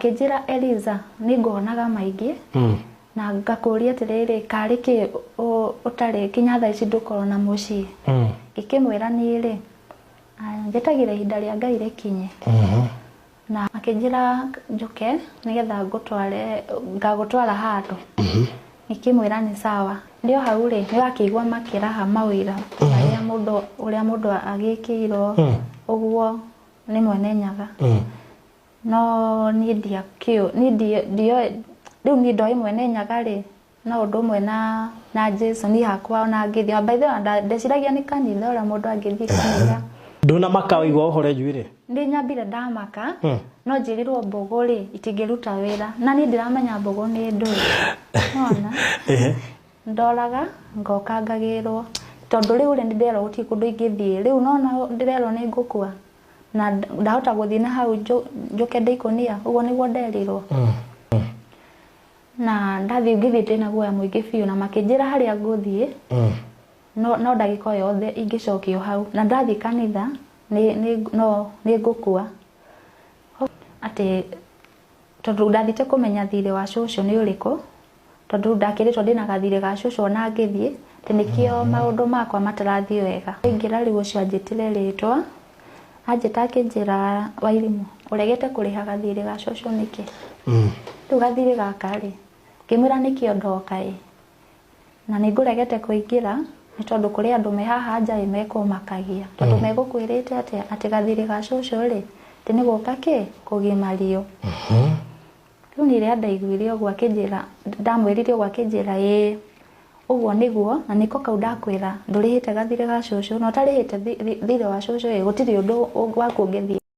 Akĩnjĩra, "Eliza, nĩ nguonaga maingĩ na ngakũria atĩrĩrĩ, karĩ kĩ ũtarĩ kinya thaa ici ndũkorwo na mũciĩ?" Ngĩkĩmwĩra, niĩ rĩ, njetagĩra ihinda rĩa Ngai rĩkinye. Na akĩnjĩra njũke nĩgetha ngũtware, ngagũtwara handũ. Ngĩkĩmwĩra nĩ sawa. Ndĩ o hau rĩ, nĩ wakĩigua makĩraha mawĩra marĩa mũndũ, ũrĩa mũndũ agĩkĩirwo ũguo nĩ Mwene Nyaga. No niĩ ndiakĩũ, niĩ ndioĩ rĩu, niĩ ndoĩ Mwene Nyaga rĩ, no ũndũ ũmwe na Jesu. Niĩ hakwa ona ngĩthiĩ, by the way, ndeciragia nĩ kanitha, ũrĩa mũndũ angĩthiĩ kanitha. Ndũnamaka waigua ũhoro njuĩrĩ? Nĩ nyambire ndamaka. No njĩrirwo mbũgũ rĩ itingĩruta wĩra, na niĩ ndiramenya mbũgũ nĩ ndũĩ nona. Ndoraga ngoka ngagĩrwo, tondũ rĩu rĩ, nĩ ndĩrerwo gũtirĩ kũndũ ingĩthiĩ rĩu, nona ndĩrerwo nĩ ngũkua na ndahota gũthiĩ na hau njũke ndĩikũnia ũguo nĩguo nderirwo. Na ndathiĩ, ngĩthiĩ ndĩna guoya mũingĩ biũ, na makĩnjĩra harĩa ngũthiĩ no ndagĩka o yothe ingĩcokio hau, na ndathiĩ kanitha nĩ no nĩ ngũkua, atĩ tondũ ndathiĩte kũmenya thirĩ wa cũcũ nĩ ũrĩkũ, tondũ ndakĩrĩtwo ndĩna gathirĩ ga cũcũ, ona ngĩthiĩ atĩ nĩkĩo maũndũ makwa matarathiĩ wega. Ingĩra rĩu, ũcio anjĩtire rĩtwa, anjĩta akĩnjĩra, "Wairimũ, ũregete kũrĩha gathirĩ ga cũcũ nĩkĩ?" Rĩu gathirĩ gaka rĩ, ngĩmwĩra nĩkĩo ndoka ĩ, na nĩ ngũregete kũingĩra nĩ tondũ kũrĩ andũ me haha nja ĩ mekũmakagia, tondũ megũkwĩrĩte atĩa atĩ gathirĩ ga cũcũ rĩ, atĩ nĩ gũka kĩ kũgimario. Rĩu nĩ rĩrĩa ndaiguire ũguo akĩnjĩra, ndamwĩrire ũguo, akĩnjĩra, "Ĩĩ, ũguo nĩguo, na nĩko kau ndakwĩra ndũrĩhĩte gathirĩ ga cũcũ, na ũtarĩhĩte thirĩ wa cũcũ ĩ, gũtirĩ ũndũ waku ũngĩthiĩ."